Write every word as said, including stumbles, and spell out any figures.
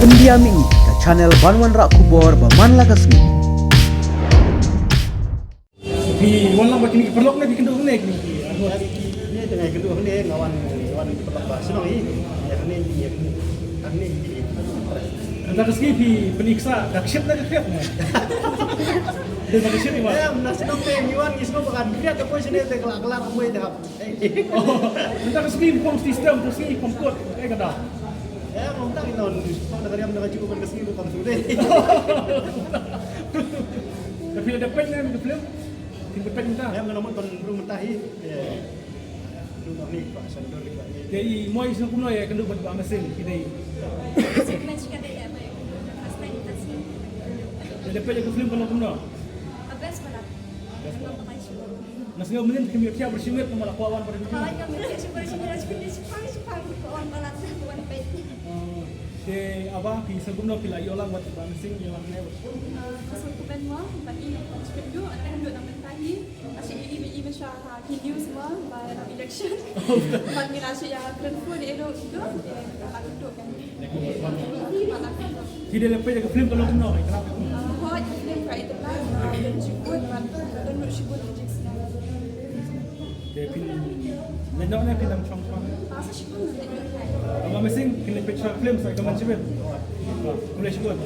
Pyndiam ïa ngi ka channel ban wanrah khubor ba man la ka sngi. Phi wan lang bad kine ki paralok ne phi kynduh hangne kine ki? Ïa, kine te nga kynduh hangne, nga wan, nga wan ki paralok ba shnong hi. Ïa, hangne, ïa, hangne, hangne. Mynta ka sngi phi pyni ksa da ka ship ne ka khriat ne? Da ka ship, Iwan. Ïa, na shnong te ngi wan ngi sngewbha ka khriat, da poi shane te ka la, ka la ramwei te hap. Oh, mynta ka sngi pom system, ka sngi pom kot, eh, ka da. Ïa, mynta ngi don, pom da ka riam da ka ju, ka sngi pom tu dei. Te phi la dep peit ne ka film? Phi la dep peit mynta? Ïa, nga la mut ban rung mynta hi. Ïa. Rung noh ni, Pak Sandor ni, Pak ni. Te i Moi i sngew kumno ïa kynduh bad Bah Mynsing, ki dei? Mynsing ka dei, eh, first time ka sngi. Te dep peit ïa ka film ka long kumno? Ka best palat. Best palat. Nga sngew mynnin te kham ïohthiah bad shi miet namar la kwah wan palat. Ah, nga mynnin shi miet, shi miet, shi miet, shi miet, shi miet, kwah wan palat, kwah wan peit. Oh, te aba phi sngew kumno phi la ïoh lang bad Bah Mynsing, ïoh lang ne? Ah, ka sngew kumno mo, bad i, bad shi miet du, ata kynduh na mynta hi. Nga shu ïohi ba i mynshuwa ha ki news mo, ba election. Bad ngi la shu ïa kren phone eh, ruh, tu, eh, ka la kynduh kan. Phi dei la peit ïa ka film ka long kumno, eh, ka la. Ah, hooid, ka film ka itynnad, ah, don shibun, bad don ruh shibun ki jingsneng. Te phin leit noh ne phin dang shong shong? Ah, sa shibun leit noh. Aba Mynsing, phin leit peit shuwa ka film sa ka man shibun. Ah, khublei shibun.